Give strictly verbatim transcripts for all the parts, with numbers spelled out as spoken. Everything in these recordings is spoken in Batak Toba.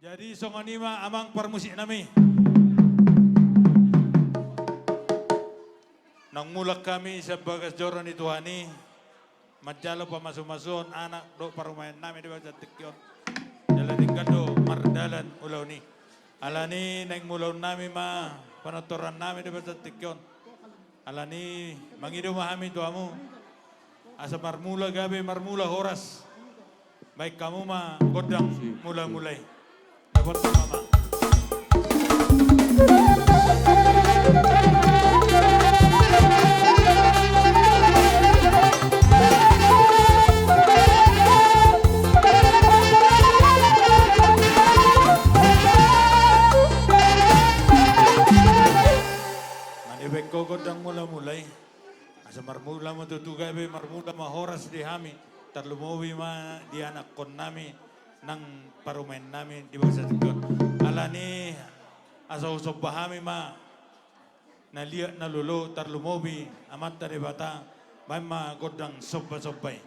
Jadi songon i ma amang parmusiknami. Naung mulak hami sian bagas joro ni Tuhan i, manjalo pamasumasuon anak dohot parumaennami di bagasan tingki on. Jala denggan do mardalan ulaon i. Alani naeng mulaonnami ma panortorannami di bagasan tingki on. Alani mangido ma hami tu hamu, asa marmula gabe marmula horas. Baen hamu ma gondang mulamula i. Dapothon ma amang. Mane baen ho gondang mulamula i. Asa marmula ma tutu gabe, marmula ma horas di hami, tarlumobi ma di anakkonnami nang parumaennami di bagasan tingki on. Alani asa husomba hami ma na liat na lolo, tarlumobi Amanta Debata, baen ma gondang sombasomba i.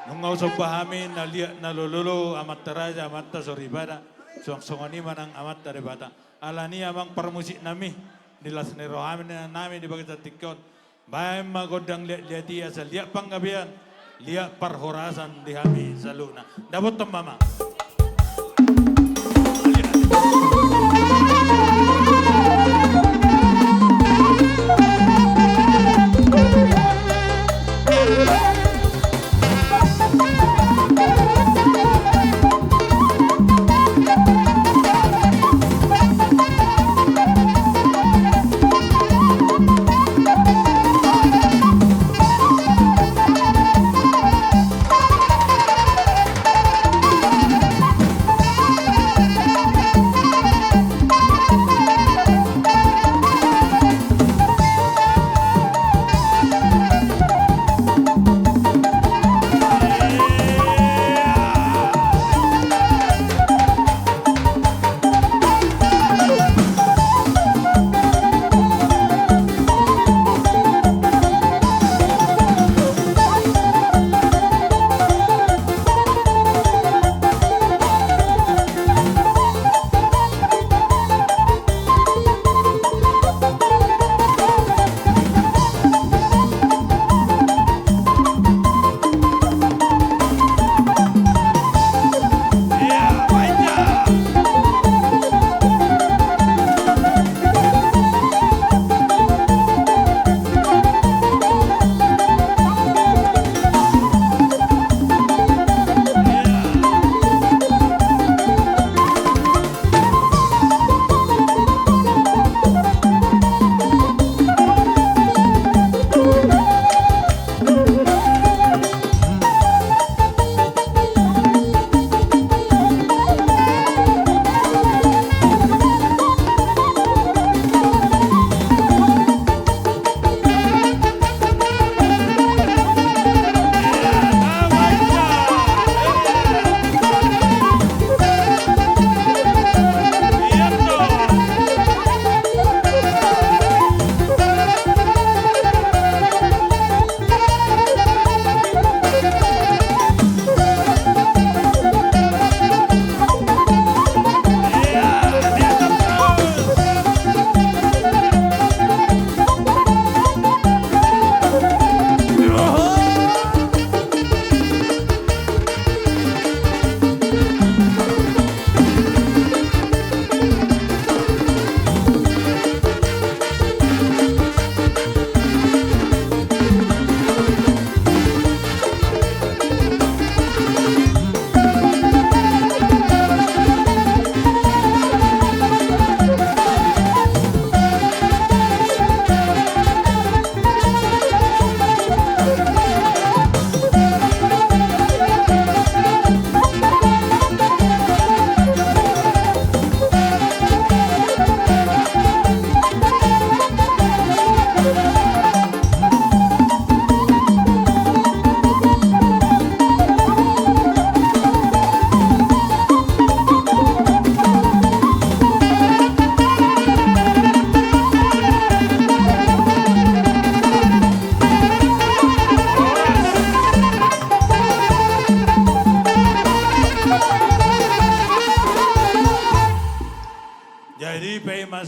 Nunga husomba hami na liat na lolo, amanta raja, amanta soripada, suang songon i ma nang Amanta Debata. Alani amang parmusiknami, di las ni rohanami di bagasan tingki on, baen ma gondang liatliat i asa liat panggabean, liat parhorasan di hami saluhutna. Dapothon ma amang.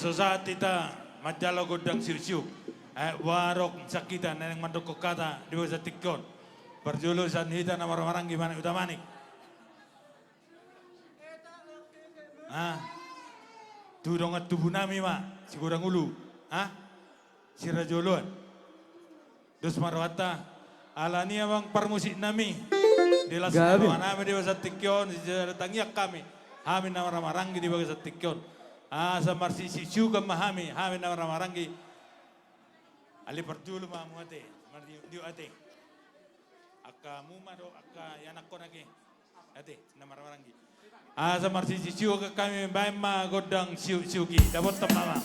Sahat hita manjalo gondang siuk-siuk. Aek boha adong sian hita na naeng mandokkon hata di bagasan tingki on. Parjolo sian hita na marhahamaranggi Manik Utamanik. Ah. Tu dongan tubunami ma, Sigodang Ulu. Ah. Siraja Oloan. Dos ma rohanta, alani i amang parmusiknami. Di las ni rohanami di bagasan tingki on, sijalo tangiang hami. Hami na marhahamaranggi di bagasan tingki on. Asa marsiuk-siukan ma hami, hami na marhahamaranggi. Alai parjolo ma hamu ate, marsiuk-siuk ate. Angka hamu ma do, angka ianakkon ate. Ate, na marhahamaranggi. Asa marsiuk-siuk hami, baen ma gondang siuk-siuk i. Dapotan ma amang.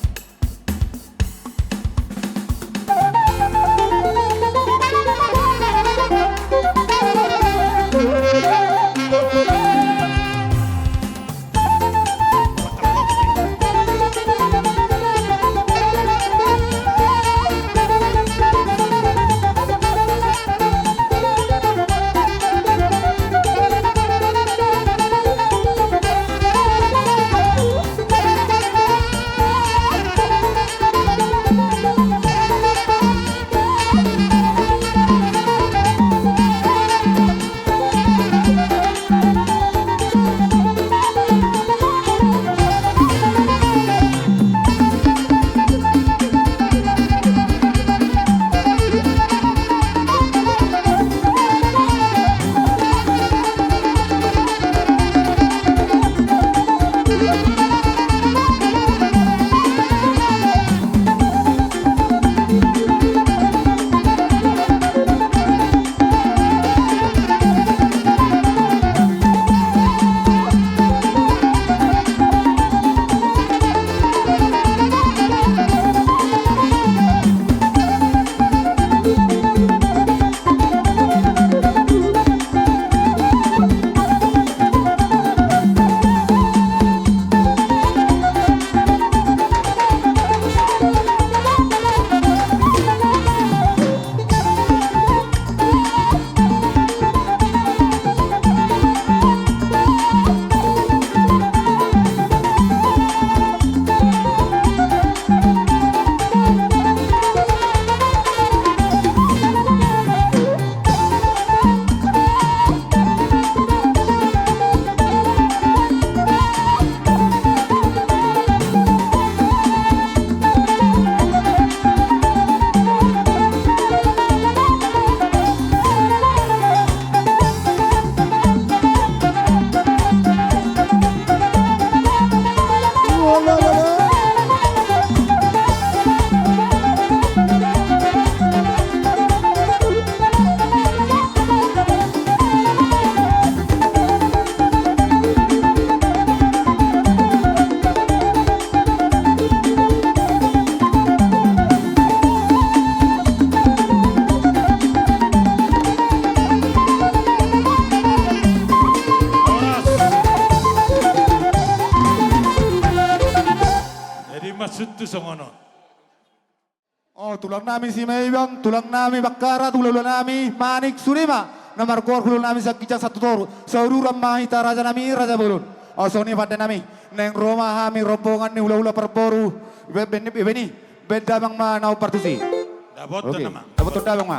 Jadi maksud tu songon on. O, tulang nami Simaibang, tulang nami Bakkara, tulang nami Manik, sude ma na margoar tulang nami sian ginjang satu toru. Sauduran ma hita raja nami, raja bolon. O, songon i pande nami, naeng ro ma hami rombongan ni hulahula parboru. Ibe-, ibe-, ibe-, ibe-, ibaen damang ma na umpartusi. Dapotan damang ma.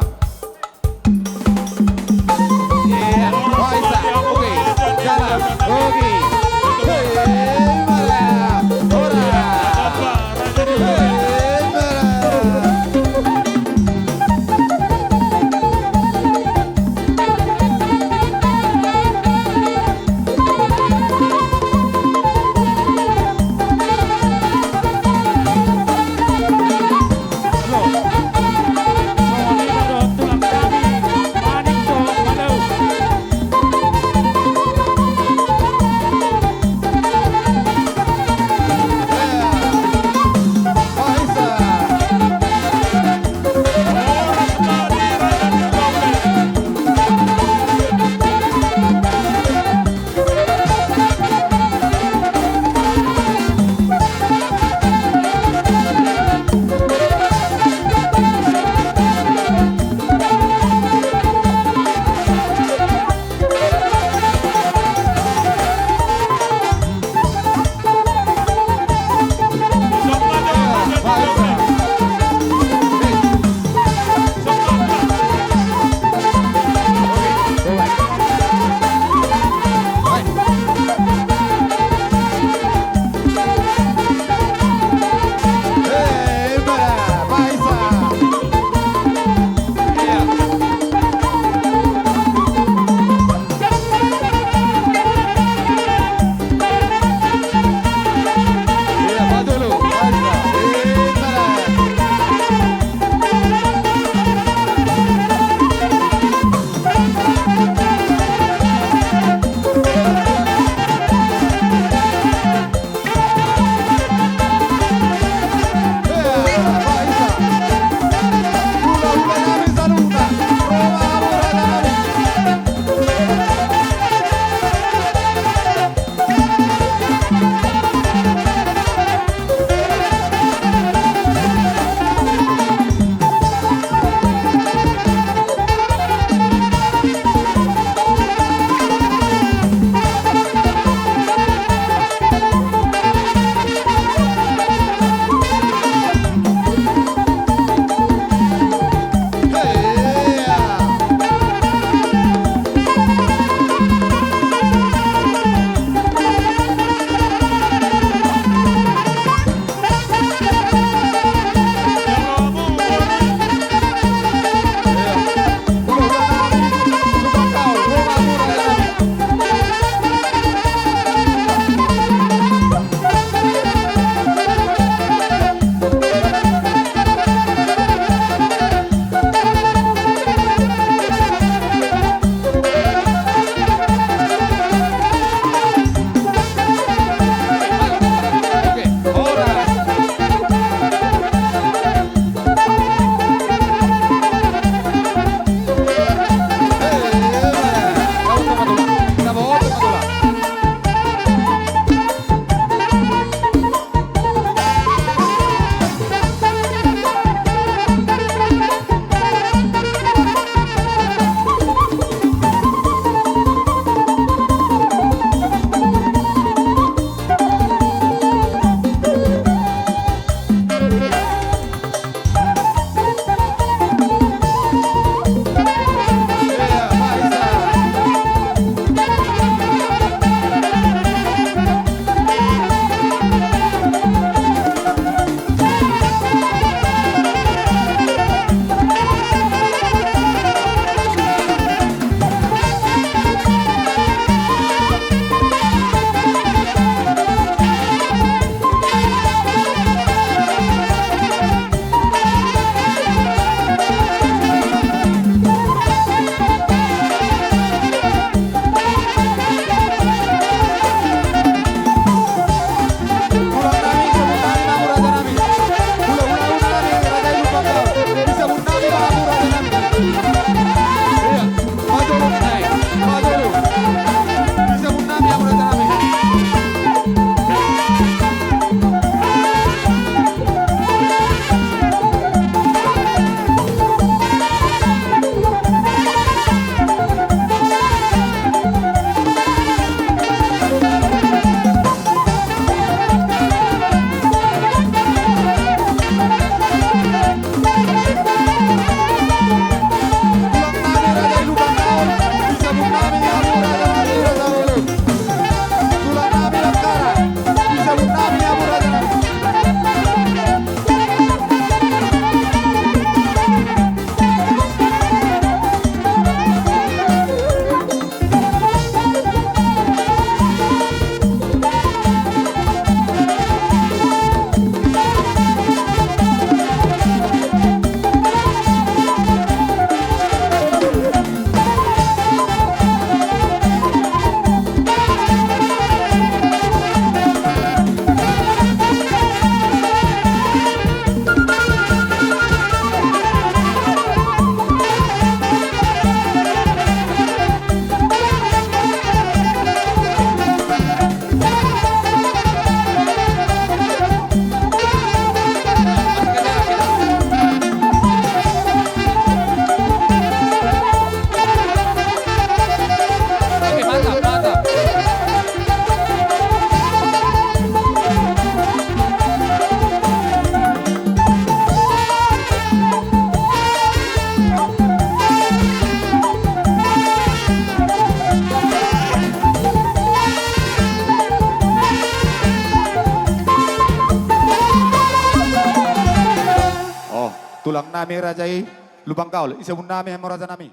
Tulang nami raja i Lumban Gaol, i sabun nami, hamu raja nami.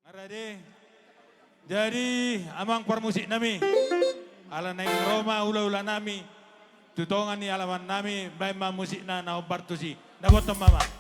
Nga rade. Jadi, amang parmusik nami, ala naeng ro ma hula-hula nami tu tonga ni alaman nami, baen ma musikna na hombar tusi. Dapothon ma amang.